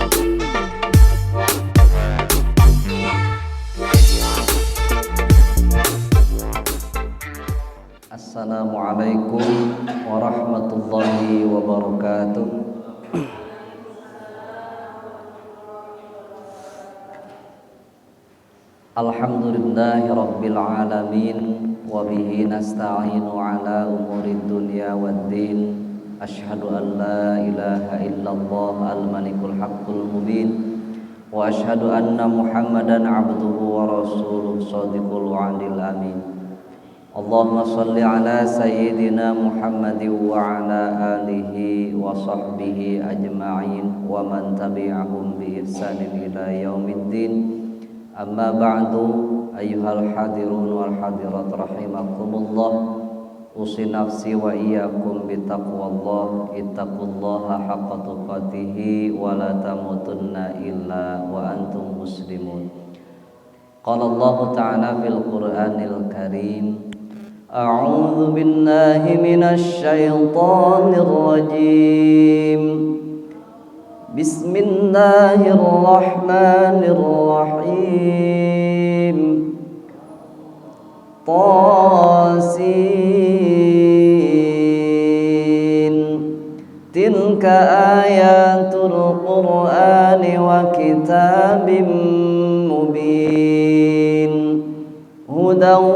Assalamualaikum warahmatullahi wabarakatuh. Alhamdulillahi rabbil alamin wa bihi nasta'inu ala umurid dunya waddin. Asyhadu an la ilaha illallah al-malikul haqqul mubin wa asyhadu anna Muhammadan abduhu wa rasuluhu shadiqul wa'dil amin. Allahumma salli ala sayyidina Muhammadin wa ala alihi wa sahbihi ajma'in wa man tabi'ahum bi ihsanin ila yaumiddin. Amma ba'du, ayyuhal hadirun wal hadirat rahimakumullah. Usi nafsi wa iyyakum bitaqwallah. Ittaqullaha haqqa tuqatihi wa la tamutunna illa wa antum muslimun. Qala Allah ta'ala fil Qur'anil Karim, a'udzu billahi minasy syaithanir rajim. Bismillahirrahmanirrahim. Tasin. Tilka ayatul Qur'ani wa kitabim mubin. Hudan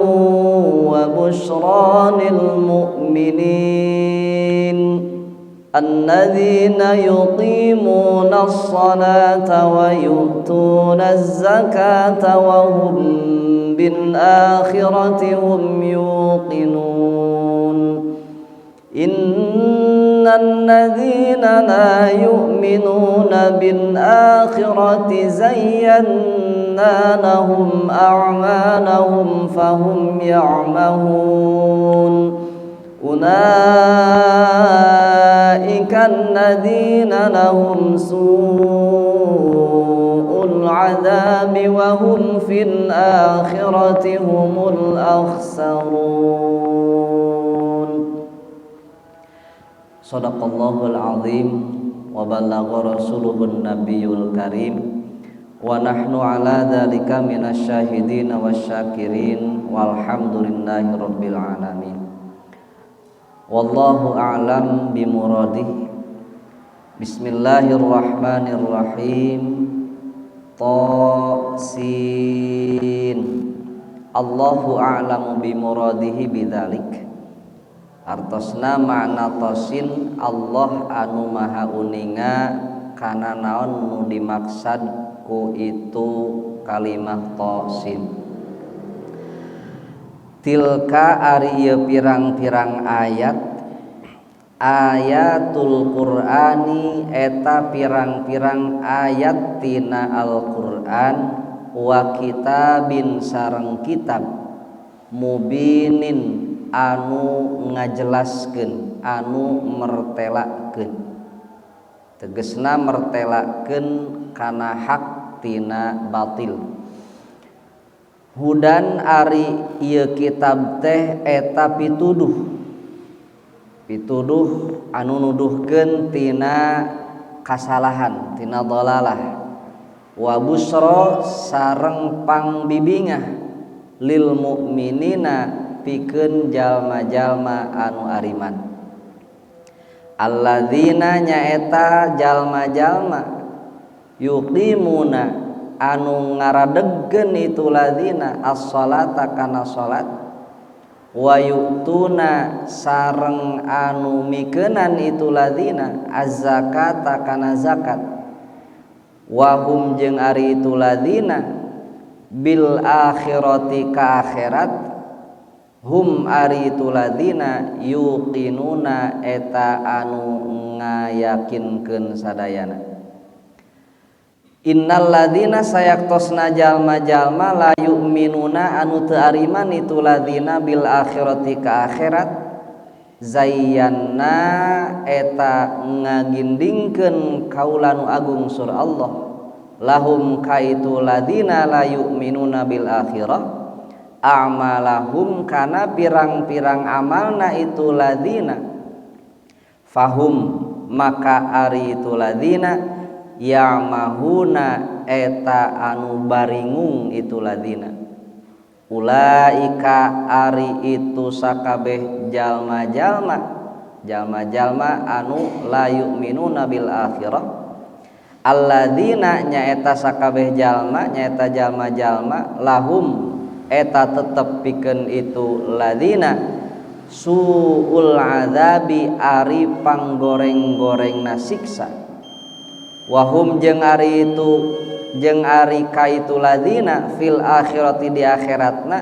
wa busyra lil mu'minin. Alladzina yuqimuna as-salata wa yu'tuna az-zakata wa hum bil akhirati hum yuqinun. Innal ladzina la yu'minuna bil akhirati zayyana lahum a'malahum fahum ya'mahun. Ulaika alladzina lahum su'ul 'adzabi wa hum fil akhirati humul akhsarun. Shadaqallahul azim wa balagha rasuluhun nabiyul karim wa nahnu ala dzalika minasyahidin wasyakirin walhamdulillahi rabbil alamin. Wallahu a'lam bimuradih. Bismillahirrahmanirrahim. Ta-sin. Allahu a'lamu bimuradihi bidzalik. Artosna makna tosin Allah anu maha uninga kana naon nu dimaksad ku itu kalimah tosin. Tilka ari ieu pirang-pirang ayat ayatul Qur'ani eta pirang-pirang ayat tina Al-Qur'an wa kitabin sareng kitab mubinin anu ngajelaskeun anu mertelakeun, tegesna mertelakeun kana hak tina batil. Hudan ari ieu kitab teh eta pituduh pituduh anu nuduhkeun tina kasalahan tina dalalah wa busra sareng pangbibingah lil mukminina pikeun jalma-jalma anu ariman. Alladzina nyaeta jalma-jalma yuqimuna anu ngaradegkeun itu ladzina as-salata kana salat wa yu'tuna sareng anu mikeunan itu ladzina az-zakata kana zakat wa hum jeung ari itu ladzina bil akhirati ka akhirat hum ari itu ladzina yuqinuna eta anu ngayakinkeun sadayana. Innal ladzina sayaktosna jalma-jalma la yu'minuna anu teu ariman itu ladzina bil akhirati ka akhirat zayyanna eta ngagindingkeun kaula nu agung sur Allah lahum kaitu ladzina la yu'minuna bil akhirah a'malahum kana pirang-pirang amalna itu ladzina fahum maka ari itu ladzina ya'mahuna eta anu baringung itu ladina. Ulaika ari itu sakabeh jalma-jalma, jalma-jalma anu la yu'minuna bil akhirah. Alladzina nyaeta sakabeh jalma, nyaeta jalma-jalma lahum eta tetep pikeun itu ladina suul azabi ari panggoreng-gorengna siksa. Wahum jeung ari itu jeung ari kaitu ladina fil akhirati di akhiratna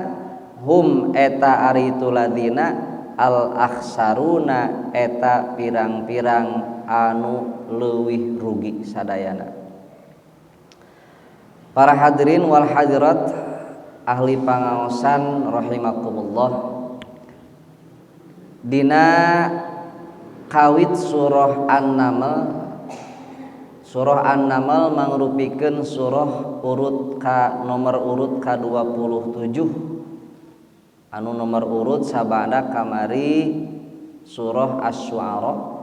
hum eta ari itu ladina al akhsaruna eta pirang-pirang anu leuwih rugi sadayana. Para hadirin wal hadirat ahli pangaosan rahimakumullah, dina kawit surah An-Naml. Surah An-Naml mangrupikeun surah urut ka nomor urut ka 27 anu nomor urut sabada kamari surah Asy-Syu'ara.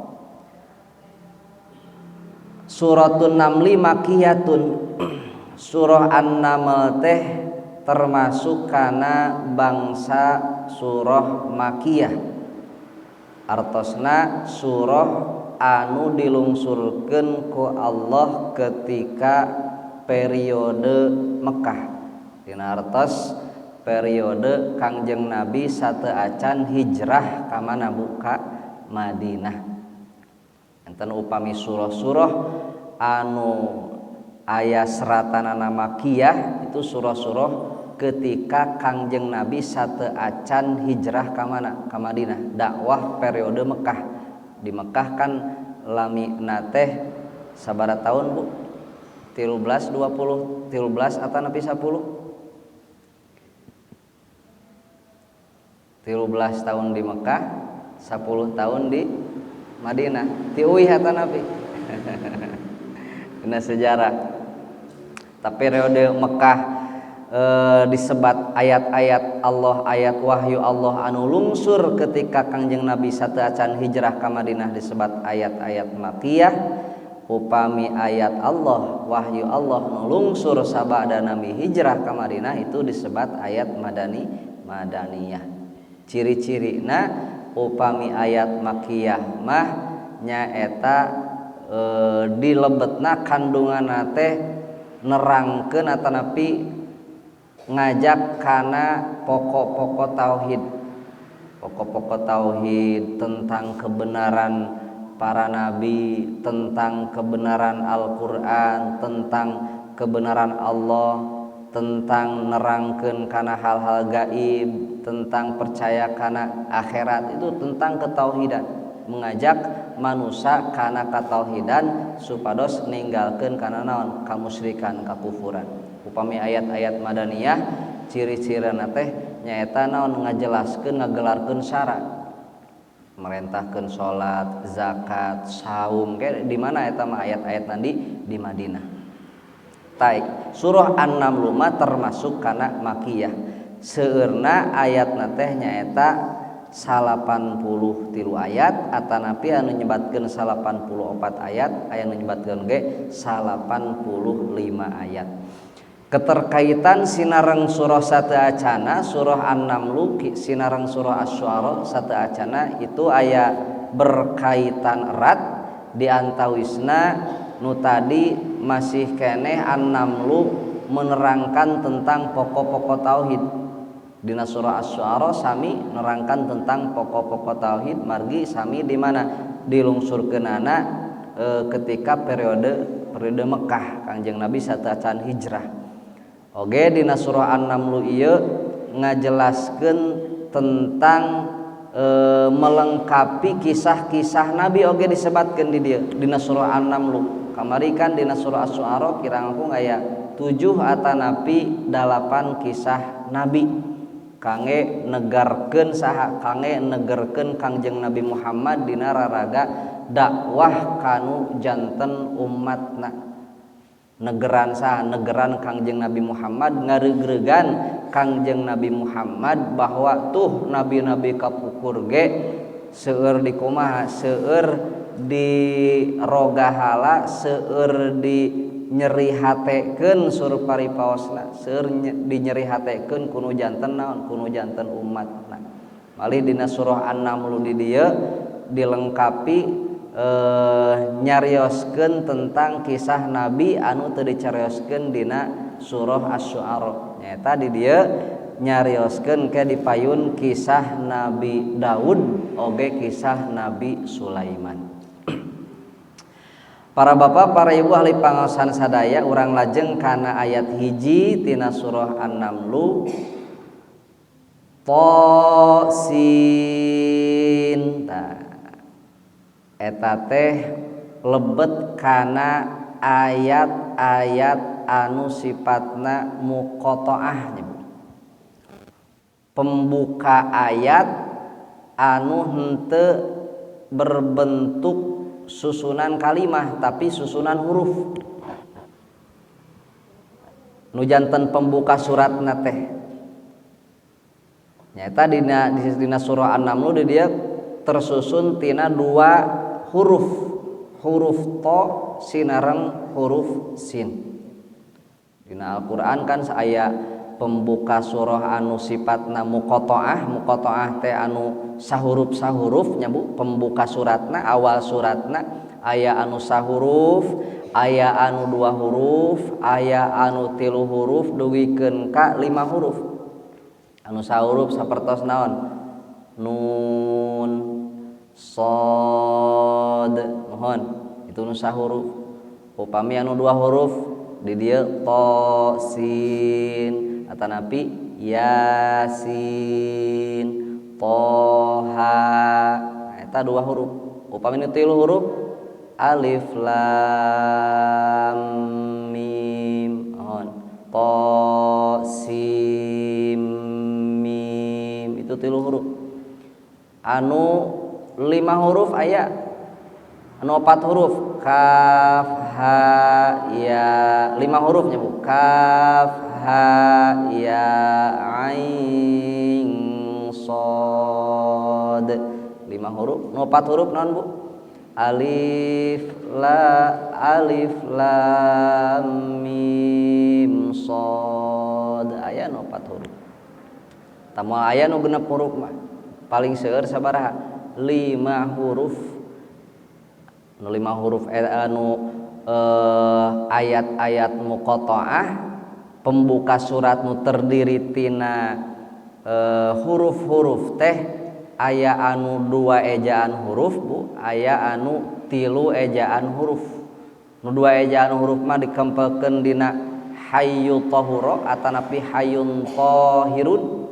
Suratun Namli makiyatun. Surah An-Naml teh termasuk kana bangsa surah makiyah, artosna surah anu dilungsurkeun ku Allah ketika periode Mekah. Dina artos periode Kangjeng Nabi sateuacan hijrah ka mana Bu? Ka Madinah. Enten upami surah-surah anu aya seratanana makiyah itu surah-surah ketika Kangjeng Nabi sateuacan hijrah ka mana? Ka Madinah, dakwah periode Mekah. Di Mekah kan lamina teh sabaraha tahun Bu? 13, 20, 13 atau napi 10? 13 tahun di Mekah, 10 tahun di Madinah. Tiuih atau napi? Dina sejarah. Tapi periode Mekah disebat ayat-ayat Allah, ayat wahyu Allah anu lungsur ketika Kangjeng Nabi sateuacan hijrah ka Madinah disebat ayat-ayat makiyah. Upami ayat Allah, wahyu Allah nu lungsur sabada Nabi hijrah ka Madinah itu disebat ayat madani, madaniyah. Ciri-cirina upami ayat makiyah mah nyaeta dilebetna kandunganna teh nerangkeun atanapi ngajak kana pokok-pokok tauhid. Pokok-pokok tauhid tentang kebenaran para nabi, tentang kebenaran Al-Qur'an, tentang kebenaran Allah, tentang nerangkeun kana hal-hal gaib, tentang percaya kana akhirat, itu tentang ketauhidan, mengajak manusia kana katauhidan supados ninggalkeun kana naon? Kamusyrikan, kakufuran. Upami ayat-ayat madaniyah ciri-cirina teh nyaeta naon? Ngajelaskeun, ngagelarkeun syarat, merentahkeun salat, zakat, saum. Kayak di mana eta mah ayat-ayat nanti di Madinah. Taik surah An-Naml mah termasuk kana makiyah. Seueurna ayatna teh nyaeta 83 ayat atanapi anu nyebatkeun 84 ayat, aya nu nyebatkeun ge 85 ayat. Keterkaitan sinareng surah sateuacana, surah An-Naml sinareng surah Asy-Syu'ara sateuacana itu aya berkaitan erat. Di antawisna nu tadi masih keneh An-Naml menerangkan tentang pokok-pokok tauhid. Dina surah Asy-Syu'ara sami nerangkan tentang pokok-pokok tauhid, margi sami di mana dilungsurkeunana ketika periode Mekah Kangjeng Nabi sateuacan hijrah. Oge dina surah An-Naml ieu ngajelaskeun tentang melengkapi kisah-kisah Nabi oge disebatkeun di dieu dina surah An-Naml. Kamari kan dina surah Asy-Syu'ara kirang langkung aya 7 atanapi 8 kisah Nabi kangge negarkeun saha? Kangge negerkeun Kangjeng Nabi Muhammad dina raraga dakwah kanu janten umatna. Negeran saha? Negeran Kangjeng Nabi Muhammad, ngareugregan Kangjeng Nabi Muhammad bahwa tuh nabi-nabi kapungkur ge seueur di kumaha, seueur di rogahala, seueur di nyeri hatekeun sur paripaosna, seueur di nyeri hatekeun kunu janten naon, kunu janten umatna. Malih dina surah An-Naml di dieu dilengkapi nyarioskeun tentang kisah nabi anu teu dicarioskeun dina surah Asy-Syu'ara. Nyaeta di dieu nyarioskeun ke dipayun kisah Nabi Daud oge kisah Nabi Sulaiman. Para bapak, para ibu ahli pangaosan sadaya, urang lajeng kana ayat 1 tina surah An-Naml. To sin ta eta teh lebet kana ayat-ayat anu sifatna muqataah, pembuka ayat anu henteu berbentuk susunan kalimah tapi susunan huruf, nu janten pembuka suratna teh nyaeta dina surah An-Naml. Di dieu tersusun tina dua huruf, huruf to sinareng huruf sin. Dina Al-Qur'an kan aya pembuka surah anu sifatna muqataah. Muqataah teh anu sahuruf sahuruf nya, Bu. Pembuka suratna, awal suratna aya anu sahuruf, aya anu dua huruf, aya anu tilu huruf, dugikeun ka lima huruf. Anu sahuruf sapertos naon? Nun, sod, mohon, itu nu sahuruf. Upami anu dua huruf di dieu to sin atanapi yasin, toha, eta dua huruf. Upami nu tilu huruf, alif lam mim, mohon, to sim mim, itu tilu huruf. Anu lima huruf aya anu opat huruf, kaf ha ya, lima hurufnya, Bu, kaf ha ya ain sod, lima huruf. Nu opat huruf naon, Bu? Alif la alif lam mim sod, aya nu opat huruf. Tah, moal aya nu genep huruf mah. Paling seueur sabaraha? Lima huruf. Nu lima huruf anu ayat-ayat muqataah, pembuka surat nu terdiri tina huruf-huruf teh aya anu dua ejaan huruf, Bu, aya anu tilu ejaan huruf. Nu dua ejaan huruf mah dikempelkeun dina hayyu tahuro atanapi hayyun tahirun.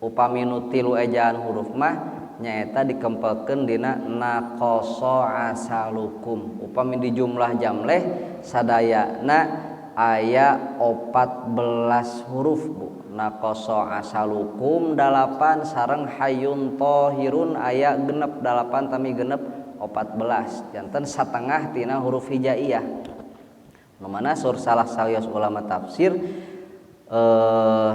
Upami nu tilu ejaan huruf mah nyaeta dikempelkeun dina naqasa asalukum. Upami di jumlah jamleh sadayana aya 14 huruf, Bu. Naqasa asalukum 8 sareng hayyun tahirun aya genep, 8 tami genep 14, janten satengah tina huruf hijaiyah. Nu mana sur salah sawios ulama tafsir,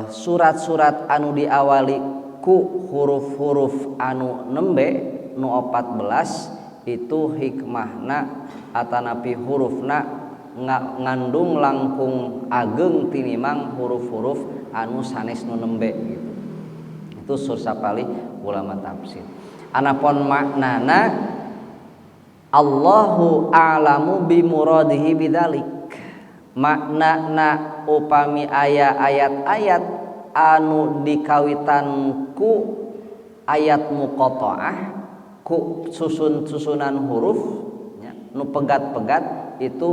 surat-surat anu diawali ku huruf-huruf anu nembe nu 14 itu hikmahna atanapi hurufna ngandung langkung ageng tinimang huruf-huruf anu sanes nu nembe gitu. Itu sur sapali ulama tafsir. Anapun maknana, Allahu a'lamu bimuradihi bidzalik. Maknana upami aya ayat-ayat anu dikawitan ku ayat muqataah, ku susun-susunan huruf nya, nu pegat-pegat itu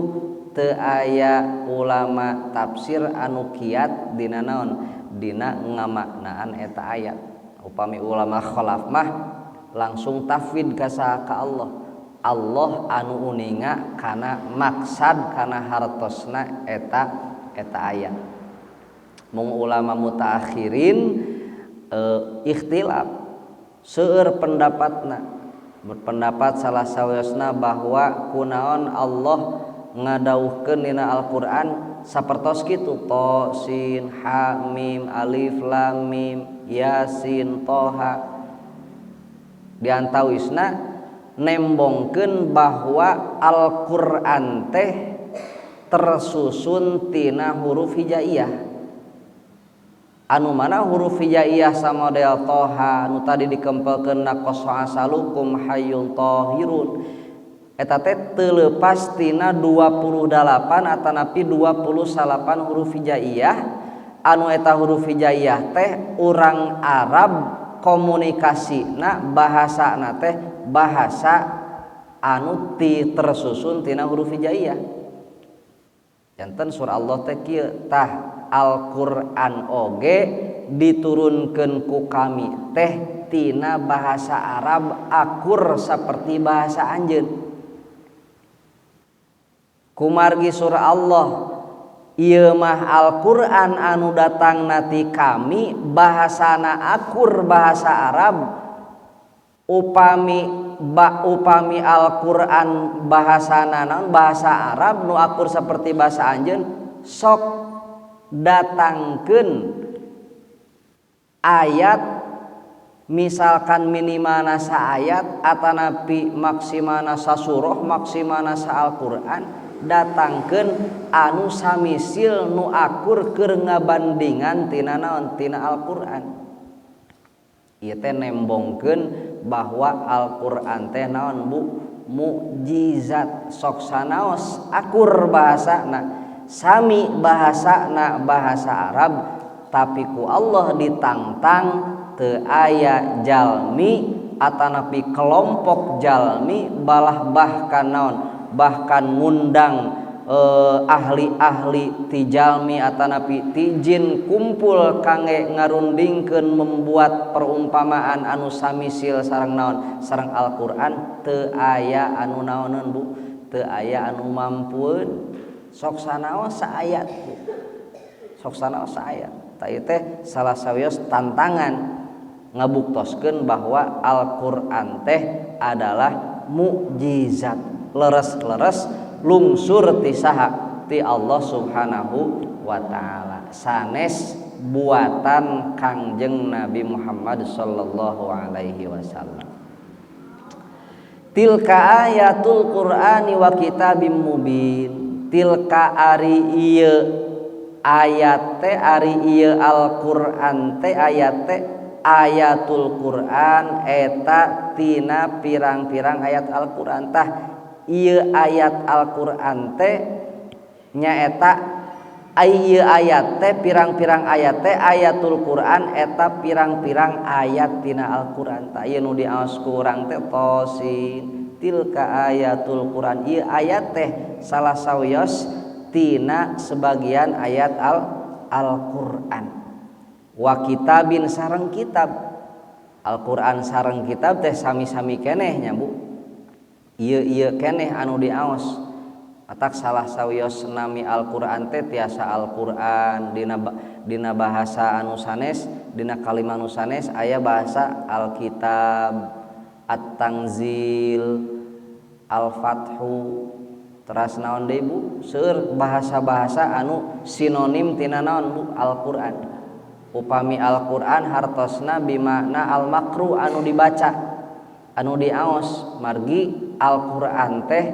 teu aya ulama tafsir anu kiat dina naon, dina ngamaknaan eta ayat. Upami ulama khalaf mah langsung tafwid ka saha? Ka Allah. Allah anu uninga kana maksad, kana hartosna eta eta ayat. Mung ulama mutaakhirin ikhtilaf, seueur pendapatna. Berpendapat salah sawiosna bahwa kunaon Allah ngadawuhkeun dina Al-Qur'an sapertos kitu, to sin ha mim alif lam mim yasin toha. Di antawisna Nembongkeun bahwa Al-Qur'an teh tersusun tina huruf hijaiyah, anu mana huruf hijaiyah samodel toha nu tadi dikempelkeun na asalukum hayyun tahirun, eta teh teu leupas tina 28 atanapi 29 huruf hijaiyah, anu eta huruf hijaiyah teh urang Arab komunikasina, bahasana teh bahasa anu ti tersusun tina huruf hijaiyah. Janten surah Allah teh kieu tah, Al-Qur'an oge diturunkeun ku kami teh tina bahasa Arab akur seperti bahasa anjeun. Kumargi surah Allah, ieu mah Al-Qur'an anu datang ti kami bahasana akur bahasa Arab, upami Al-Qur'an bahasana naon, bahasa Arab nu akur seperti bahasa anjeun, sok datangkeun ayat, misalkan minimalna ayat atanapi maksimalna sasurah, maksimalna sa Al-Qur'an, datangkeun anu samisil nu akur keur ngabandingan tina naon, tina Al-Qur'an. Ieu teh nembongkeun bahwa Al-Qur'an teh naon, Bu, mukjizat. Sok sanaos akur bahasana, sami bahasana bahasa Arab, tapi ku Allah ditantang, teu aya jalmi atanapi kelompok jalmi, balah bahkan naon, bahkan ngundang ahli-ahli ti jalmi atanapi ti jin kumpul kangge ngarundingkeun membuat perumpamaan anu samisil sareng naon, sareng Al-Qur'an, teu aya anu naoneun, Bu, teu aya anu mampueun. Sok sanaos saayat, Bu, sok sanaos saayat. Tah, ieu teh salah sawios tantangan ngabuktoskeun bahwa Al-Qur'an teh adalah mukjizat, leres-leres lungsur ti saha, ti Allah Subhanahu wa taala, sanes buatan Kangjeng Nabi Muhammad sallallahu alaihi wasallam. Tilka ayatul Qur'ani wa kitabim mubin. Tilka ari ieu ayat teh, ari ieu Al-Qur'an teh, ayat teh, ayatul Qur'an eta tina pirang-pirang ayat Al-Qur'an. Tah, ieu ayat Al-Qur'an teh nyaeta ieu ayat teh pirang-pirang ayat teh, ayatul Qur'an eta pirang-pirang ayat tina Al-Qur'an. Tah, ieu nu diaos ku urang teh tosin, tilka ayatul Qur'an, ieu ayat teh salah sawios tina sebagian ayat Al-Qur'an, wa kitabin sareng kitab. Al-Qur'an sareng kitab teh sami-sami keneh nya, Bu, ieu ieu keneh anu diaos. Atak salah sawios nami Al-Qur'an teh tiasa Al-Qur'an dina dina bahasa anu sanes, dina kalimat anu sanes aya bahasa Alkitab, At-Tanzil, Al-Fathu, teras naon deui, Bu, seueur bahasa-bahasa anu sinonim tina naon, Bu, Al-Qur'an. Upami Al-Qur'an hartosna bimakna al-maqru, anu dibaca, anu diaos, margi Al-Qur'an teh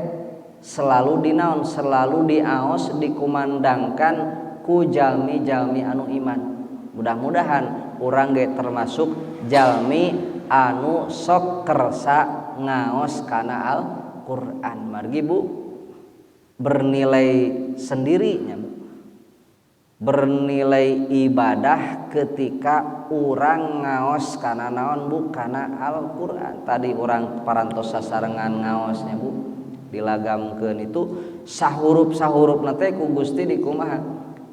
selalu dinaon, selalu diaos, dikumandangkan ku jalmi-jalmi anu iman. Mudah-mudahan urang ge termasuk jalmi anu sok kersa ngaos kana Al-Qur'an, margi, Bu, bernilai sendirinya, Bu, bernilai ibadah ketika urang ngaos kana naon, Bu, kana Al-Qur'an. Tadi urang parantos sasarengan ngaosnya, Bu, dilagamkeun itu sahurup sahurup teh ku Gusti dikumaha,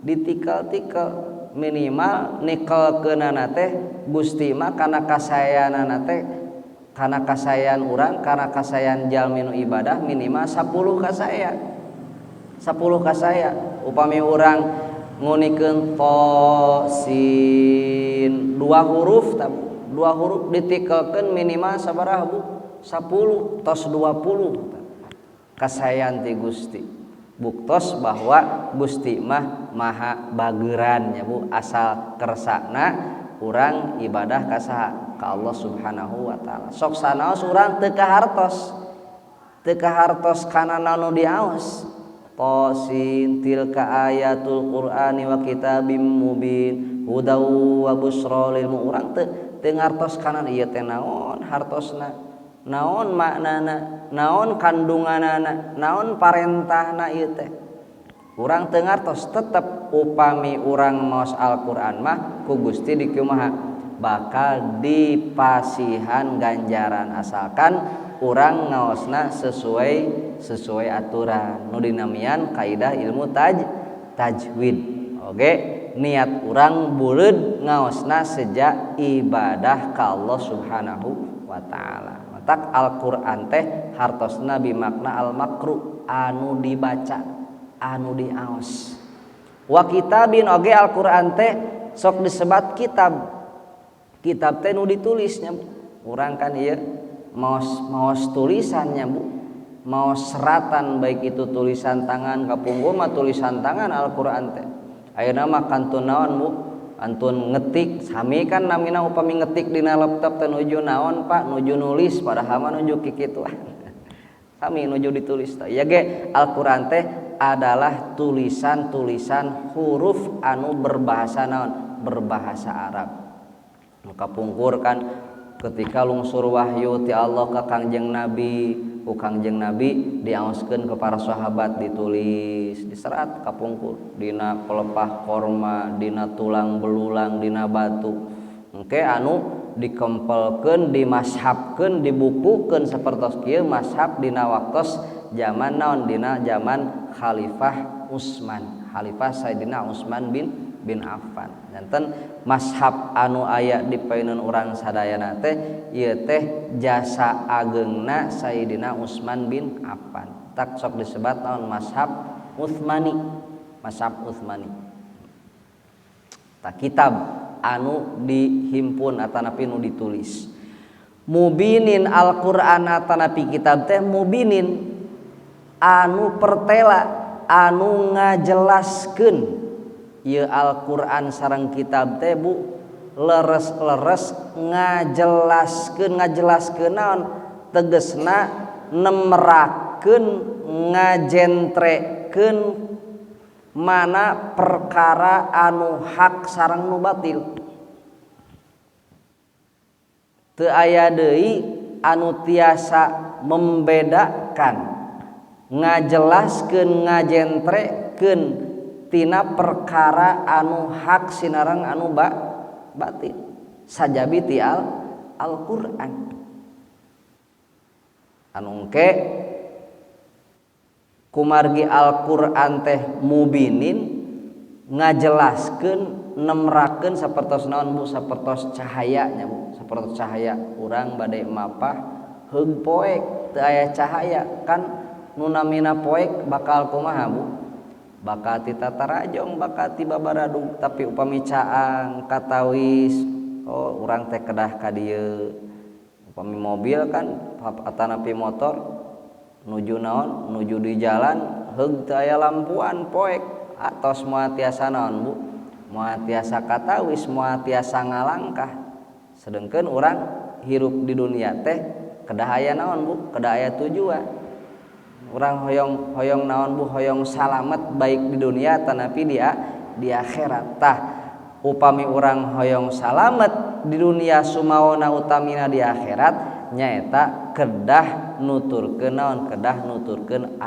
ditikel-tikel, minimal nikelkeunana teh Gusti mah kana kasayanana teh, kana kasayan urang, kana kasayan jalmi nu ibadah, minimal 10 kasaya, 10 kasaya. Upami urang ngunikeun to sin, dua huruf, dua huruf ditikelkeun minimal sabaraha, Bu? 10, tos 20 kasayan ti Gusti. Buktos bahwa Gusti mah maha bageran ya, Bu, asal kersana urang ibadah ka saha. Ka Allah Subhanahu wa taala. Sok sanaos urang teu kahartos. Teu kahartos kana nu diaos. Tasin tilka ayatul Qur'ani wa kitabim mubin hudaw wa busra lil urang teu teu ngartos kana ieu teh naon hartosna, naon maknana, naon kandunganana, naon parentahna ieu teh. Urang teu ngartos, tetep upami urang maos Al-Qur'an mah ku Gusti dikumaha bakal dipasihan ganjaran asalkan urang ngaosna sesuai sesuai aturan nu dinamian kaidah ilmu tajwid. Oke, niat urang buleud ngaosna sejak ibadah ka Allah Subhanahu wa taala. Matak Al-Qur'an teh hartosna bimakna al-makru, anu dibaca, anu diaos. Wa kitabin, oge Al-Qur'an teh sok disebat kitab. Kitab teh nu ditulisnya, Bu. Urang kan ieu maos maos tulisannya, Bu, mau seratan, baik itu tulisan tangan. Kapungkur mah tulisan tangan Al-Qur'an teh. Ayeuna mah kantun naon, Bu? Kantun ngetik. Sami kan namina upami ngetik dina laptop teh nuju naon, Pak? Nuju nulis, padahal mah nuju kikituan. Sami nuju ditulis teh. Ya ge Al-Qur'an teh adalah tulisan-tulisan huruf anu berbahasa naon? Berbahasa Arab. Kapungkur kan ketika lungsur wahyu ti Allah ka Kangjeng Nabi, ku Kangjeng Nabi diaoskeun ke para sahabat, ditulis, diserat kapungkur dina pelepah korma, dina tulang belulang, dina batu. Engke anu dikempelkeun, dimashapkeun, dibukukeun sapertos kieu mashab dina waktos zaman naon? Dina zaman Khalifah Utsman, Khalifah Sayyidina Utsman bin Affan. Janten mashab anu aya di payunan urang sadayana teh ieu teh jasa ageungna Sayyidina Utsman bin Affan. Tak sok disebat naon? Mashab Utsmani, mashab Utsmani. Tak kitab anu dihimpun atanapi nu ditulis. Mubinin, Al-Qur'an atanapi kitab teh mubinin, anu pertela, anu ngajelaskeun. Ieu Al-Qur'an sareng kitab teh, Bu, leres-leres ngajelaskeun. Ngajelaskeun naon? Tegesna nemerakeun, ngajentrekeun mana perkara anu hak sareng nu batil. Teu aya deui anu tiasa membedakan, ngajelaskeun, ngajentrekeun tina perkara anu hak sinareng anu batil sajabi ti Al-Qur'an. Anu engke kumargi Al-Qur'an teh mubinin, ngajelaskeun, nemrakeun sapertos naon, Bu? Sapertos cahayanya, Bu, sapertos cahaya. Urang bade mapah heug poek, teu aya cahaya kan nu namina poek bakal kumaha, Bu? Bakal ti tatarajong, bakal ti babaradug. Tapi upami caang, katawis, oh, urang teh kedah ka dieu. Upami mobil kan atanapi motor nuju naon, nuju di jalan heug teu aya lampuan, poek, atos moal tiasa naon, Bu? Moal tiasa katawis, moal tiasa ngalangkah. Sedengkeun urang hirup di dunia teh kedah aya naon, Bu? Kedah aya tujuan. Urang hoyong hoyong naon, Bu? Hoyong salamet baik di dunia tanapi dia di akhirat. Tah, upami urang hoyong salamet di dunia sumawana utamina di akhirat, nyaeta kedah nuturkeun naon? Kedah nuturkeun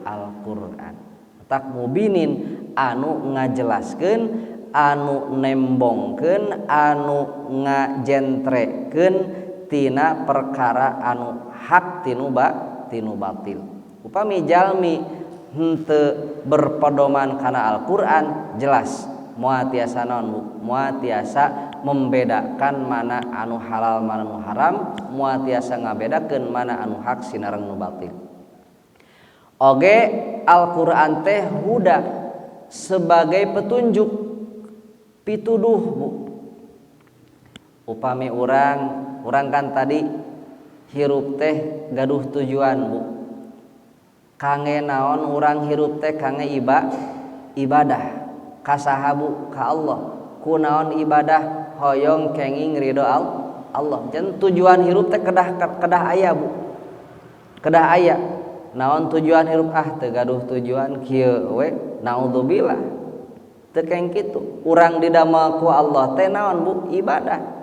Al-Qur'an. Tak mubinin, anu ngajelaskeun, anu nembongkeun, anu ngajentrekeun tina perkara anu hak tinu batil. Upami jalmi henteu berpedoman kana Al-Qur'an, jelas moal tiasa naon, Bu? Moal tiasa membedakan mana anu halal, mana anu haram, moal tiasa ngabedakeun mana anu hak sinareng nu batil. Oge Al-Qur'an teh huda, sebagai petunjuk, pituduh, Bu. Upami urang urang kan tadi hirup teh gaduh tujuan, Bu. Kangge naon urang hirup teh? Kangge ibadah ka saha, Bu? Ka Allah. Kunaon ibadah? Hoyong kenging ridho Allah. Janten tujuan hirup teh kedah kedah aya, Bu, kedah aya. Naon tujuan hirup? Ah, teu gaduh tujuan, kieu we, naudzubillah, teu keng kitu. Urang didamel ku Allah teh naon, Bu? Ibadah.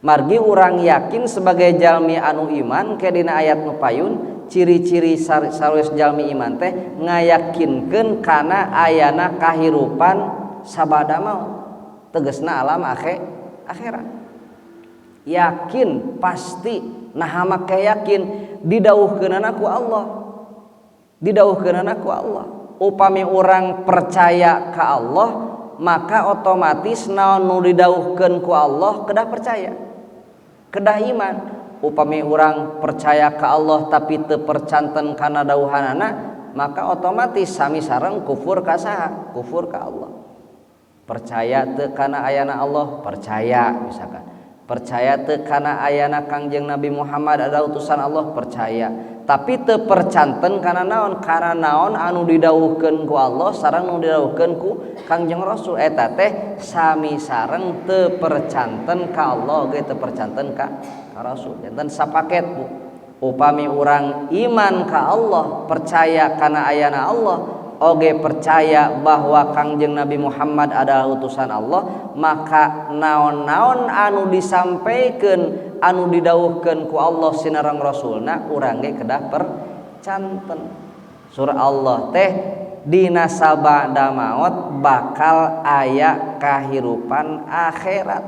Margi urang yakin sebagai jalmi anu iman, ke dina ayat nu payun, ciri-ciri sarwes jalmi iman teh ngayakinkeun kana ayana kahirupan sabada maut, tegesna alam akhirat. Yakin pasti. Nah, make yakin didawuhkeunana ku Allah, didawuhkeunana ku Allah. Upami urang percaya ka Allah, maka otomatis naon nu didawuhkeun ku Allah kedah percaya, kedah iman. Upami urang percaya ka Allah tapi teu percanten kana dawuhanana, maka otomatis sami sareng kufur ka saha? Kufur ka Allah. Percaya teu kana ayana Allah? Percaya. Misalkan, percaya teu kana ayana Kangjeng Nabi Muhammad ada utusan Allah? Percaya. Tapi teu percanten kana naon? Kana naon anu didawuhkeun ku Allah sareng nu didawuhkeun ku Kangjeng Rasul, eta teh sami sareng teu percanten ka Allah ge teu percanten ka Rasul. Janten sapaket, Bu. Upami urang iman ka Allah, percaya kana ayana Allah, oge percaya bahwa Kangjeng Nabi Muhammad adalah utusan Allah, maka naon-naon anu disampaikan, anu didawuhkeun ku Allah sinareng Rasulna, urang ge kedah percanten. Surah Allah teh dina sabada maot bakal aya kahirupan akhirat,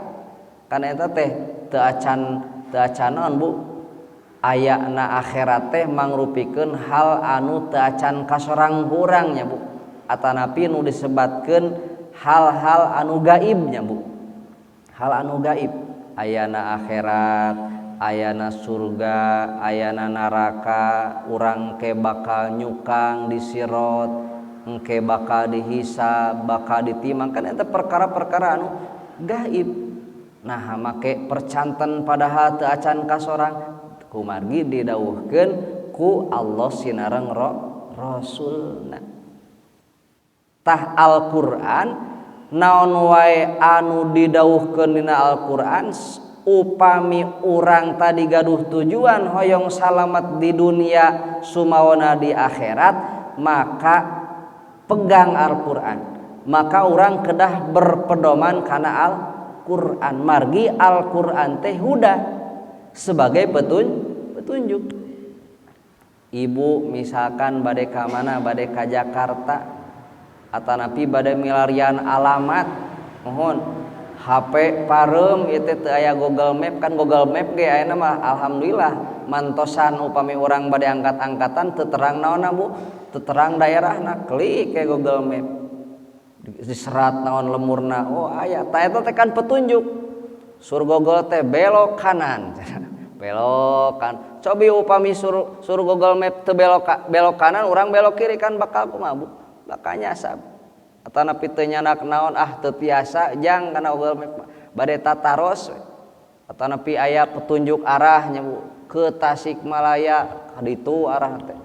karena eta teh teu acan, teu acan naon, Bu, ayana akhirat teh mangrupikeun hal anu teu acan kasorang ku urang nya, Bu, atanapi nu disebatkeun hal-hal anu gaibnya, Bu. Hal anu gaib, ayana akhirat, ayana surga, ayana neraka, urang ke bakal nyukang di sirot, engke bakal dihisab, bakal ditimang, kan eta perkara-perkara anu gaib. Nah, make percanten padahal teu acan kasorang? Kumargi didawuhkeun ku Allah sinareng Rasulna. Tah, Al-Qur'an, naon wae anu didawuhkeun dina Al-Qur'an, upami urang tadi gaduh tujuan hoyong salamet di dunia sumawana di akhirat, maka pegang Al-Qur'an, maka urang kedah berpedoman kana Al-Qur'an. Margi Al-Qur'an teh huda, sebagai petunjuk. Ibu misalkan bade ka mana, bade ka Jakarta atanapi bade milarian alamat, mohon HP pareum itu teu aya Google Map. Kan Google Map ge ayeuna mah alhamdulillah mantosan. Upami urang bade angkat-angkatan, teu terang naonna, Bu, teu terang daerahna, klik ke Google Map, diserat naon lemurna, oh aya. Tah, eta teh kan petunjuk. Sur Google teh belok kanan, belok kan. Cobi upami sur sur Google Map teu belok belok kanan, urang belok kiri, kan bakal kumaha, Bu? Bakal nyasab. Atanapi teu nyandak naon, ah, teu tiasa jang kana Google Map, bade tataros. Atanapi aya petunjuk arahnya, Bu, ke Tasikmalaya ka ditu arah teh,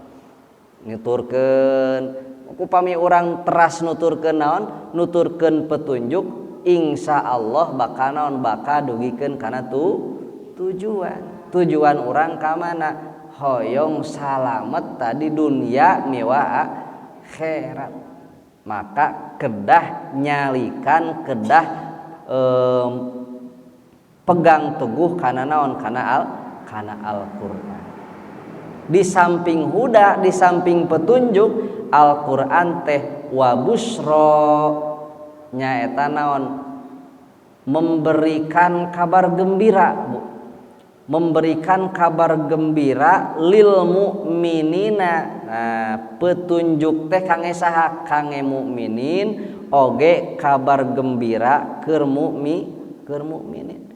nuturkeun. Upami urang teras nuturkeun naon, nuturkeun petunjuk, insya Allah bakal naon, bakal dugikeun kana tu tujuan. Tujuan urang ka mana? Hoyong salamet tadi dunia miwa akhirat, maka kedah nyalikan, kedah pegang teguh kana naon? Kana Al-Qur'an. Di samping huda, di samping petunjuk, Al-Qur'an teh wa busyra, nyaeta naon? Memberikan kabar gembira, Bu, memberikan kabar gembira lil mukminina. Nah, petunjuk teh kangge saha? Kangge mukminin, oge kabar gembira keur mukminin.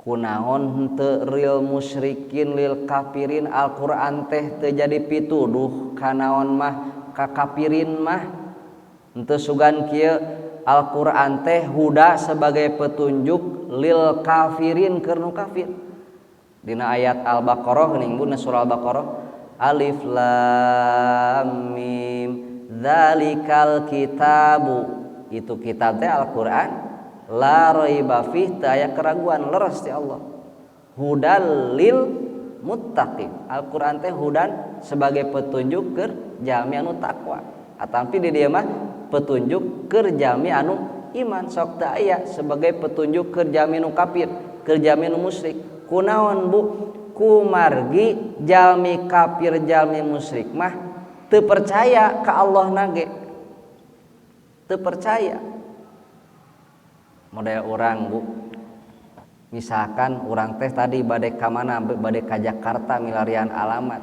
Kunaon henteu lil musyrikin, lil kafirin? Al-Qur'an teh teu jadi pituduh kanaon mah, ka kafirin mah henteu. Sugan kieu, Al-Qur'an teh huda, sebagai petunjuk, lil kafirin, keur nu kafir. Dina ayat Al-Baqarah geuning, Bu, surah Al-Baqarah, alif lam mim dzalikal kitabu, itu kitab teh Al-Qur'an. La raiba fih, teu aya keraguan, leres ti Allah. Hudal lil muttaqin. Al-Qur'an teh hudan sebagai petunjuk keur jalmi anu takwa. Atapi di dieu mah petunjuk keur jalmi anu iman, sok teu aya sebagai petunjuk keur jalmi nu kafir, keur jalmi nu musyrik. Kunaon, Bu? Kumargi jalmi kafir, jalmi musyrik mah teu percaya ka Allah nage. Teu percaya. Model orang, Bu, misalkan urang teh tadi bade ka mana, bade ka Jakarta, milarian alamat.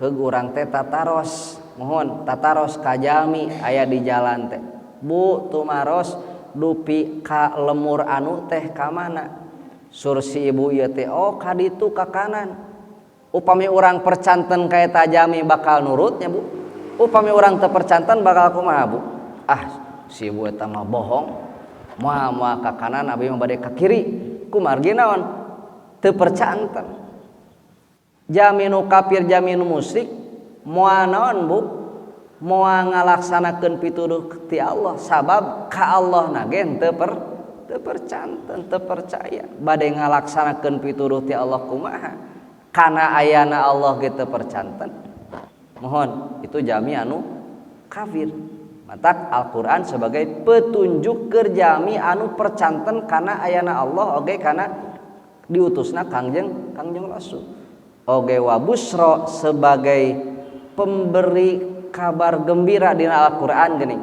Heug urang teh tataros, mohon tataros ka jalmi aya di jalan teh. Bu, tumaros dupi ka lemur anu teh ka mana? Sur si ibu ieu teh, oh, ka ditu ka kanan. Upami urang percanten ka eta jalmi bakal nurutnya, Bu. Upami urang teu percanten bakal kumaha, Bu? Ah, si ibu eta mah bohong. Moal moal ka kanan, abi mah bade ka kiri. Kumargi naon? Teu percanten. Jalmi nu kafir, jalmi nu musyrik moal naon, Bu? Moal ngalaksanakeun pituduh ti Allah, sabab ka Allah na ge teu percanten, teu percaya. Bade ngalaksanakeun pituduh ti Allah kumaha? Kana ayana Allah ge teu percanten. Mohon, itu jalmi anu kafir. Matak Al-Qur'an sebagai petunjuk keur jalmi anu percanten kana ayana Allah oge kana diutusna Kangjeng Kangjeng Rasul. Oge wa busro, sebagai pemberi kabar gembira dina Al-Qur'an geuning.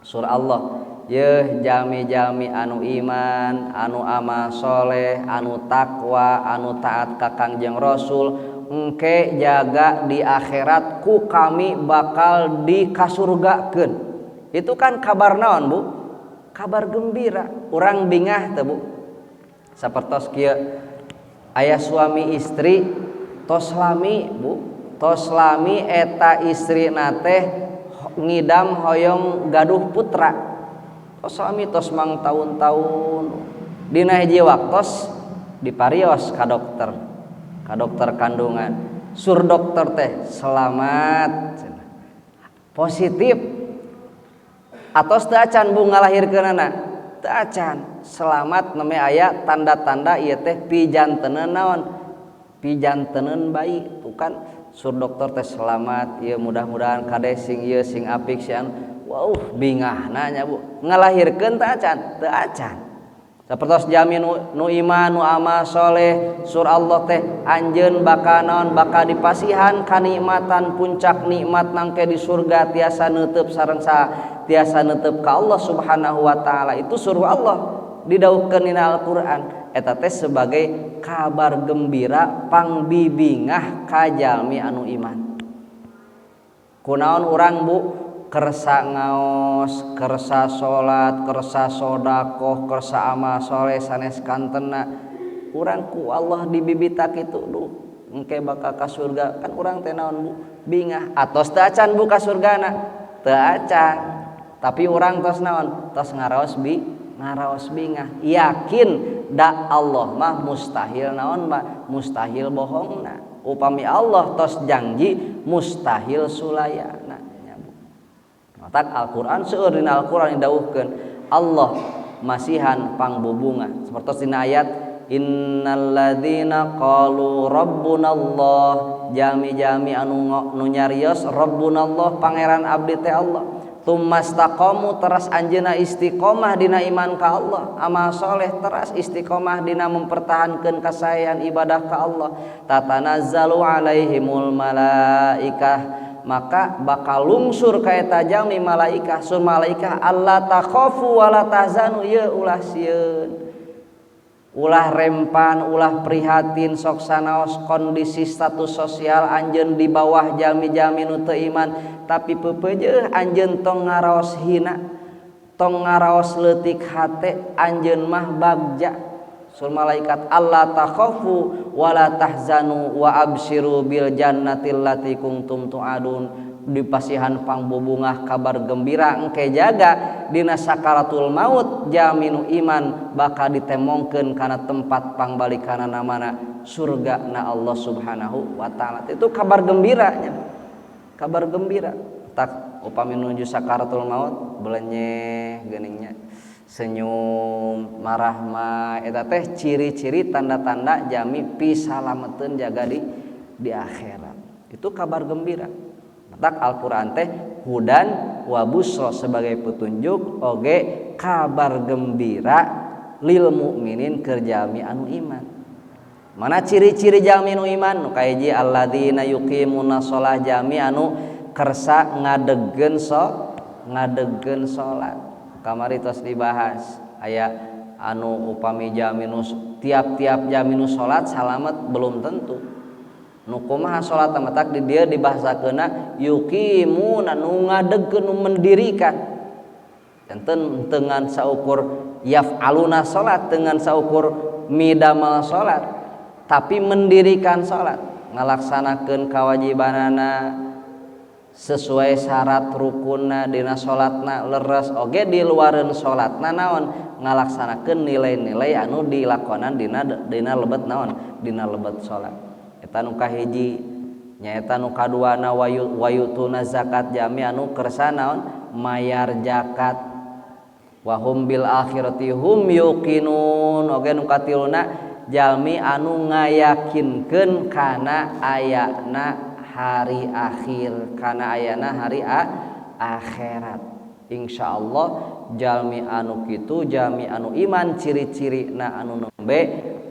Surah Allah, yeuh jalmi-jalmi anu iman, anu amal soleh, anu takwa, anu taat ka Kangjeng Rasul, engke jaga di akhirat ku kami bakal dikasurgakeun. Itu kan kabar naon, Bu? Kabar gembira. Urang bingah teu, Bu? Sapertos kieu, aya suami istri tos lami, Bu, tos lami eta istrina teh ngidam hoyong gaduh putra. Tos lami, tos mang tahun-tahun. Dina hiji waktos diparios ka dokter kandungan. Sur dokter teh, selamat, positif. Atos teu acan, Bu, ngalahirkeunana? Teu acan. Selamat, neme aya tanda-tanda ieu teh pijanteneun naon, pijanteneun bayi. Tuh kan, sur dokter teh, selamat ieu, mudah-mudahan kade sing ieu sing apik si anu. Wow, bingahna nya, Bu. Ngalahirkeun teu acan? Teu acan. Sapertos jalmi nu iman, nu amal soleh, sur Allah teh, anjeun bakal naon, bakal dipasihan kanikmatan, puncak nikmat nangke di surga, tiasa neuteub sareng sa, tiasa neuteub ka Allah Subhanahu wa taala. Itu suruh Allah didawuhkeun dina Al-Qur'an. Eta teh sebagai kabar gembira pangbibingah ka jalmi anu iman. Kunaon urang, Bu, kersa ngaos, kersa salat, kersa sodakoh, kersa amal soleh sanes kantena? Urang ku Allah dibibita kitu, duh, engke bakal ka surga, kan urang teh naon, Bu? Bingah. Atos teu acan, Bu, ka surgana? Teu acan, tapi urang tos naon, tos ngaraos bingah, yakin da Allah mah mustahil naon mah, mustahil bohongna. Upami Allah tos janji, mustahil sulayana. Matak Al-Qur'an seueur dina Al-Qur'an didawuhkeun Allah masihan pangbubunga. Sapertos dina ayat innalladzina qalu rabbunallah, jalmi-jalmi anu nu nyarios rabbunallah, pangeran abdi teh Allah, tsumastaqamu, teras anjeunna istiqomah dina iman ka Allah, amal soleh, teras istiqomah dina mempertahankeun kasaean ibadah ka Allah, tatanazzalu alaihimul malaikah, maka bakal lungsur ka eta jalmi malaikah. Sur malaikah, alla takhafu wala tahzanu, ye ulah sieun, ulah rempan, ulah prihatin, sok sanaos kondisi status sosial anjeun di bawah jalmi-jalmi nu teu iman, tapi peupeujeuh anjeun tong ngaraos hina, tong ngaraos leutik hate, anjeun mah bagja. Sur malaikat, alla takhafu wala tahzanu wa absyiru bil jannatil lati kuntum tu'adun. Dipasihan pangbubungah, kabar gembira, engke jaga dina sakaratul maut jalmi nu iman bakal ditemongkeun kana tempat pangbalikanana mana, surga na Allah Subhanahu wa taala. Itu kabar gembiranya, kabar gembira. Tak upami nuju sakaratul maut belenyeh geuningnya. Senyum, marahmah, eta teh ciri-ciri tanda-tanda jalmi pisalameteun jaga di akhirat. Itu kabar gembira. Matak Al-Qur'an teh hudan wa busra, sebagai petunjuk oge kabar gembira, lil mukminin, keur jalmi anu iman. Mana ciri-ciri jalmi anu iman? Nu kahiji, alladzina yuqimuna shalah, jalmi anu kersa ngadegkeun salat. Kamari tos dibahas, aya anu upami jalmi nu tiap-tiap jalmi nu salat salamet, belum tentu. Nu kumaha salat? Matak di dieu dibahasakeunna yuqimuna, nu ngadegkeun, nu mendirikan. Janten dengan saukur yaf'aluna salat, dengan saukur midamal salat, tapi mendirikan salat, ngalaksanakeun kewajibanana sesuai syarat rukunna, dina salatna leres, oge di luareun salatna naon, ngalaksanakeun nilai-nilai anu dilakonan dina dina lebet naon, dina lebet salat. Eta nu kahiji. Nyaeta nu kaduana, wayu wayu'tuna zakat, jalmi anu kersa naon, mayar zakat. Wahum bil akhirati hum yuqinun. Oge nu katiluna, jalmi anu ngayakinkeun kana ayana hari akhir, kana ayana hari akhirat. Insyaallah jalmi anu kitu, jalmi anu iman, ciri-ciri na anu nembe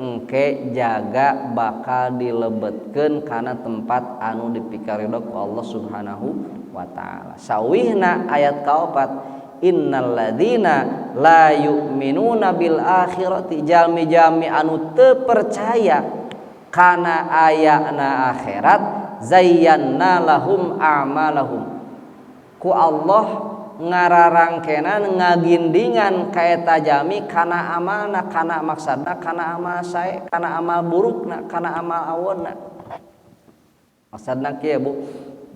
engke jaga bakal dilebetkeun kana tempat anu dipikarido ku Allah Subhanahu wa taala. Sawihna ayat kaopat, innalladzina la yu'minuna bil akhirati, jalmi-jalmi anu teu percaya kana ayana akhirat, zayyanna lahum a'malahum, ku Allah ngararangkenan, ngagindingan ka eta jalmi kana amalna, kana maksudna kana amal sae, kana amal burukna, kana amal awonna. Maksudna kieu, Bu,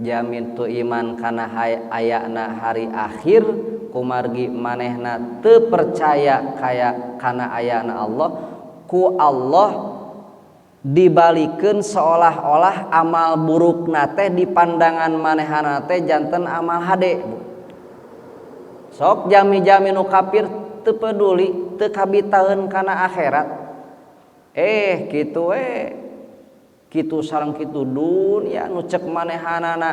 jalmi teu iman kana ayana hari akhir, kumargi manehna teu percaya kaya kana ayana Allah, ku Allah dibalikeun seolah-olah amal burukna teh di pandangan manehana teh janten amal hade, Bu. Sok jalmi-jalmi nu kafir teu peduli, teu kabitaeun kana akhirat. Kitu we, kitu sareng kitu dunya nu cek manehanana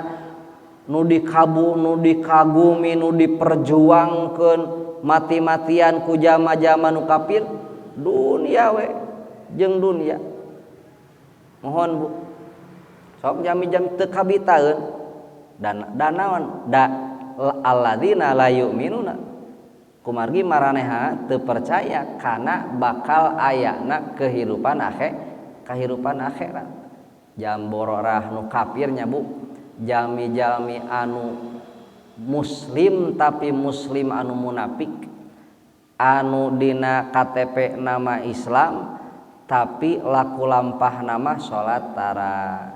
nu dikabu, nu dikagumi, nu diperjuangkeun mati-matian ku jalma-jalma nu kafir, dunia we jeung dunia. Mohon, Bu, sok jalmi-jalmi teu kabitaeun dan naon da alladzina la yu'minuna, kumargi maraneha teu percaya kana bakal ayana kehidupan akhir, kehidupan akhirat. Jam bororah nu kafirnya, Bu, jalmi-jalmi anu muslim tapi muslim anu munafik, anu dina KTP nama Islam tapi laku lampah nama salat tara,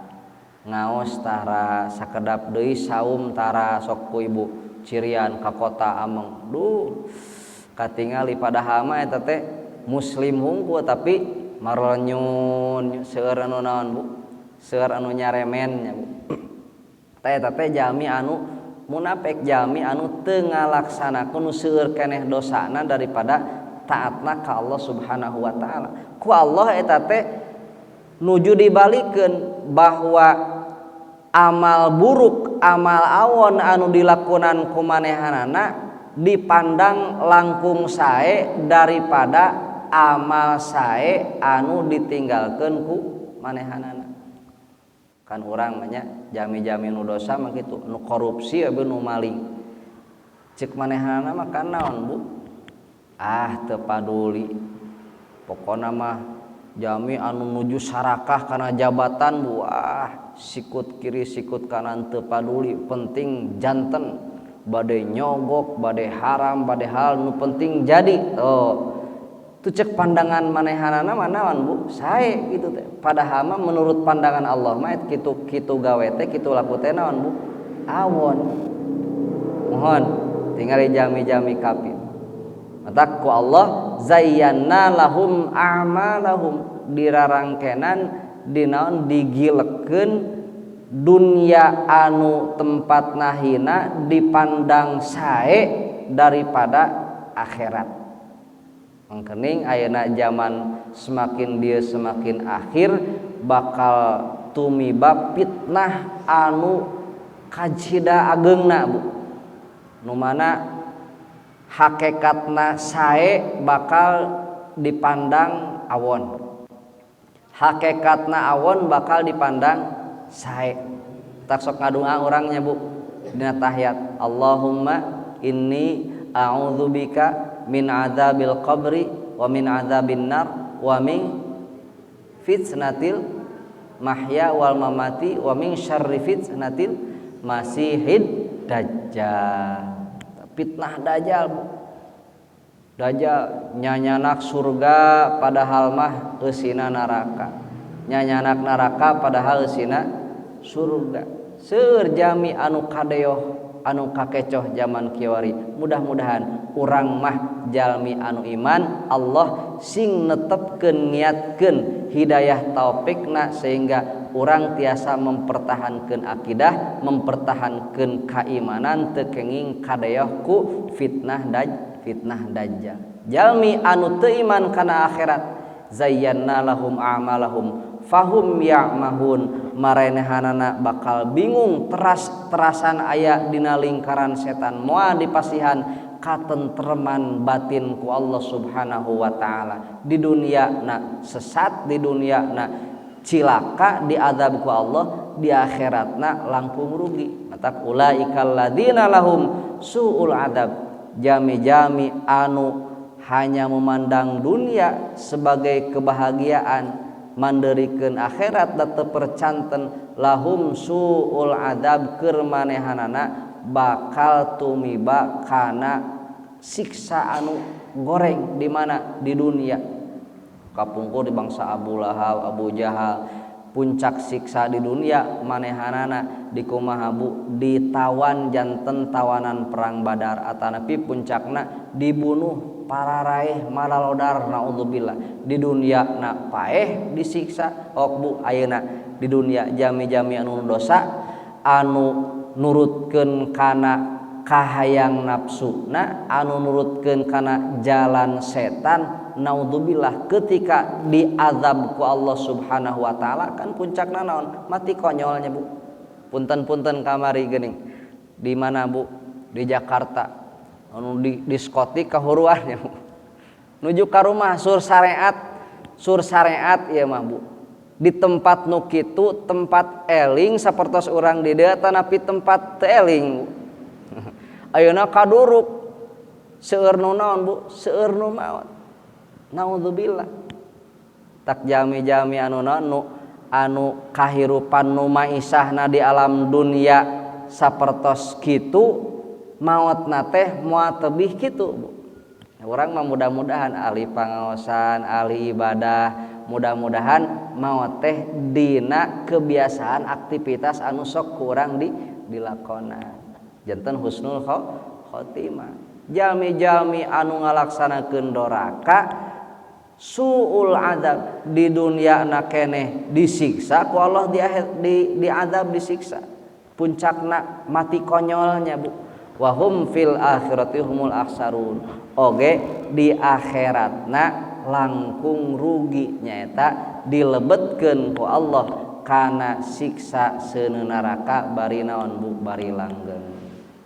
ngaos tara, sakedap deui saum tara. Sok ku ibu cirian ka kota ameng, duh, katingali. Padahal mah eta teh muslim hungkul, tapi marenyun, seueur anu naon, Bu, seueur anu nyaremen nya, Bu. Teh eta teh jalmi anu munafik, jalmi anu teu ngalaksanakeun, nu seueur keneh dosana daripada taatna ka Allah Subhanahu wa taala. Ku Allah eta teh nuju dibalikeun bahwa amal buruk, amal awon anu dilakukan ku manehanana dipandang langkung sae daripada amal sae anu ditinggalkeun ku manehanana. Kan urang mah nya, jalmi-jalmi nu dosa mah kitu, nu korupsi abi nu maling, cek manehanana mah kan naon, Bu, ah, teu paduli pokona mah. Jalmi anu nuju sarakah kana jabatan, Bu, ah, sikut kiri sikut kanan teu paduli, penting janten, bade nyogok, bade haram, bade hal, nu penting jadi. Oh, itu cek pandangan manehanana mah naon, Bu, sae gitu teh. Padahal mah menurut pandangan Allah mah kitu kitu gawe teh, kitu laku teh naon, Bu, awon. Mohon, tinggal jalmi-jalmi kafir. Matak ku Allah zayyanna lahum a'malahum, dirarangkenan, dinaon, digilekeun dunia anu tempat nahina dipandang sae daripada akhirat. Mangkening ayeuna zaman semakin dia semakin akhir bakal tumiba fitnah anu kacida ageungna, Bu, nu mana hakikatna sae bakal dipandang awon, hakikatna awon bakal dipandang sae. Tak sok ngadua urang nya, Bu, dina tahiyat, "Allahumma inni a'udzubika min adzabil qabri wa min adzabin nar wa min fitnatil mahya wal mamati wa min syarri fitnatil masihid dajjal." Fitnah dajjal, Bu. Dajjal nyanyanak surga padahal mah eusina neraka, nyanyanak neraka padahal eusina surga. Seueur jalmi anu kadeoh, anu kakecoh zaman kiwari. Mudah-mudahan urang mah jalmi anu iman, Allah sing netepkeun, niatkeun hidayah taufikna sehingga urang tiasa mempertahankan akidah, mempertahankan keimanan, teu kenging kadeoh ku fitnah dajjal. Jalmi anu teu iman kana akhirat, zayyanna lahum a'malahum fahum ya'mahun, marenehanana bakal bingung, teras-terasan aya dina lingkaran setan, moal dipasihan katentreman batin ku Allah Subhanahu wa taala. Di dunia na sesat, di dunia na cilaka, diadab ku Allah, di akhiratna langkung rugi. Matak ulaikal ladzina lahum suul adab, jami-jami anu hanya memandang dunia sebagai kebahagiaan, manderikeun akhirat da teu percanten, lahum suul adab, keur manehanana bakal tumiba kana siksa anu goreng. Di mana? Di dunia. Kapungkur di bangsa Abu Lahab, Abu Jahal, puncak siksa di dunia manehanana dikumaha, Bu? Ditawan janten tawanan perang Badar atanapi puncakna dibunuh pararaeh malalodar, naudzubillah. Di dunia na paeh disiksa. Ok, Bu, ayeuna di dunia jami-jami anu dosa, anu nurutkeun kana kahayang nafsuna, anu nurutkeun kana jalan setan, naudzubillah, ketika diazab ku Allah Subhanahu wa taala kan puncakna naon? Mati konyolnya, Bu. Punten-punten, kamari geuning di mana, Bu, di Jakarta anu di diskotik kahuruan ya, Bu, nuju ka rumah. Sur syariat, sur syariat ieu mah, Bu. Di tempat nu kitu, tempat eling sapertos urang di dieu tanapi tempat teu eling, Bu. Ayeuna kaduruk, seueur nu naon, Bu? Seueur nu maot, naudzubillah. Tak jami-jami anu naon, nu anu kahirupan nu maisahna di alam dunia sapertos kitu, maotna teh moal tebih kitu, Bu. Urang mah mudah-mudahan ahli pangaosan, ahli ibadah, mudah-mudahan maot teh dina kebiasaan aktivitas anu sok kurang di dilakonan, janten husnul khotimah. Jalmi-jalmi anu ngalaksanakeun doraka, suul adab, di dunia na keneh disiksa ku Allah, di akhir di azab, disiksa, puncakna mati konyolnya, Bu. Wahum fil akhirati humul akhsarun, oge di akhiratna langkung rugi, nyaeta dilebetkeun ku Allah kana siksa seuneu neraka bari naon, Bu? Bari langgeng.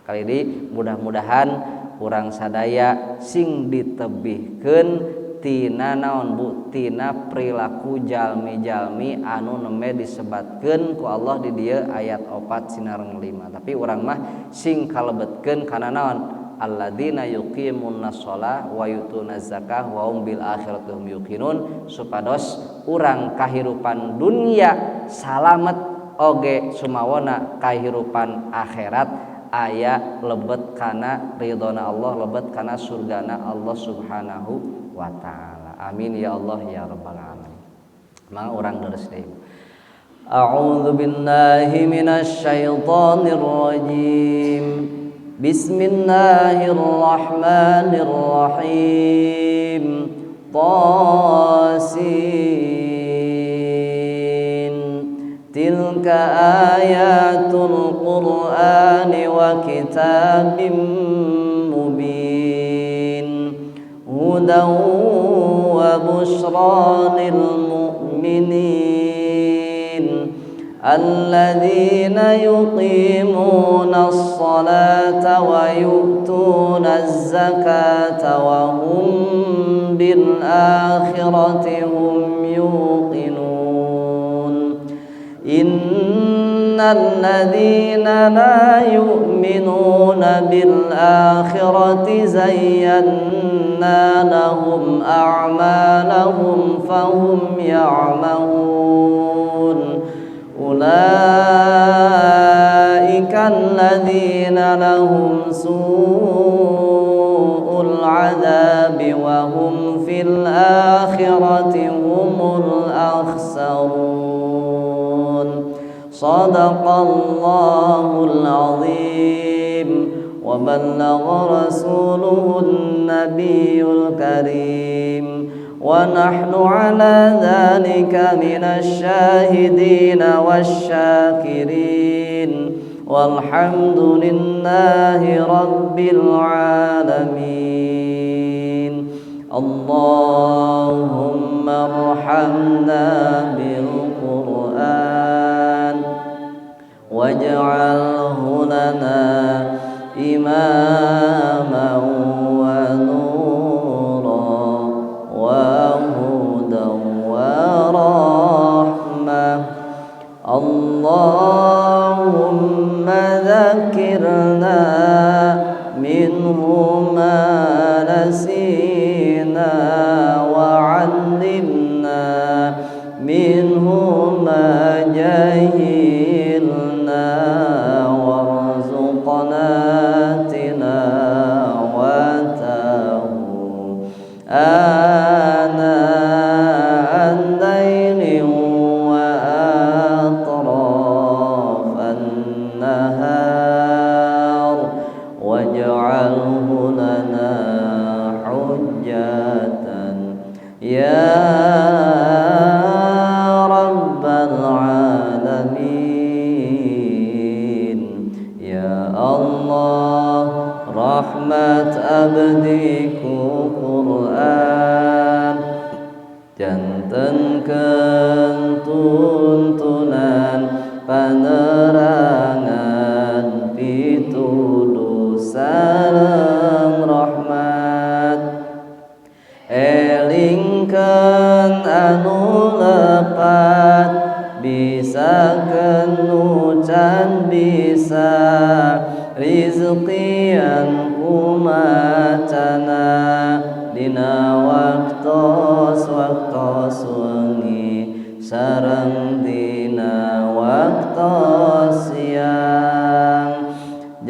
Kali ini mudah-mudahan urang sadaya sing ditebihkeun tina naon, Bu? Tina perilaku jalmi-jalmi anu nembe disebatkeun ku Allah di dieu ayat 4 sinareng 5. Tapi urang mah sing kalebetkeun kana naon? Alladzina yuqimunna shalah wa yutuna zakah wa hum bil akhirati hum yuqinun, supados urang kahirupan dunia salamet oge sumawona kahirupan akhirat aya lebet kana ridhona Allah, lebet kana surgana Allah Subhanahu wa taala. Amin ya Allah ya rabbal alamin. Mangga urang deres deui. A'udzu billahi minasyaitonir rajim. Bismillahirrahmanirrahim. Tasin. Tilka ayatul Qur'ani wa kitabim mubin. Hudan وبشرى للمؤمنين الذين يقيمون الصلاة ويؤتون الزكاة وهم بالآخرة هم يوقنون. إن الذين لا يؤمنون بالآخرة زينا لهم أعمالهم فهم يعمهون. أولئك الذين لهم سوء العذاب وهم في الآخرة هم الأخسرون. صدق الله العظيم وبلغ رسوله النبي الكريم ونحن على ذلك من الشاهدين والشاكرين والحمد لله رب العالمين. اللهم ارحمنا بالقرآن واجعله لنا إماما ونورا وهدى ورحمة. اللهم ذكرنا منه ما نسينا وعلمنا منه ما جهلنا وارزقنا تلاوته آناء الليل وأطراف النهار واجعله لنا حجة يا رب العالمين. Ya Allah, rahmat abdi ku Quran jantenkeun tuntunan panerangan pituduh sareng rahmat. Elingkeun anu lepat, bisakeun nu can bisa, rizkian ku macana dina waktos waktos wengi sareng dina waktos siang.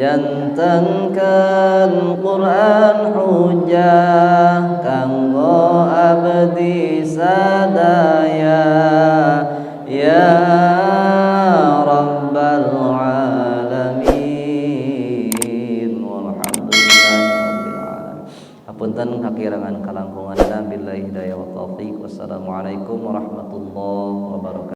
Jantenkeun Quran hujah kanggo abdi sadaya ya rabbal alamin. Walhamdulillahi rabbil alamin. Hapunten kakirangan kalangkunganna, billahi hidayah wa taufiq. Wassalamualaikum warahmatullahi wabarakatuh.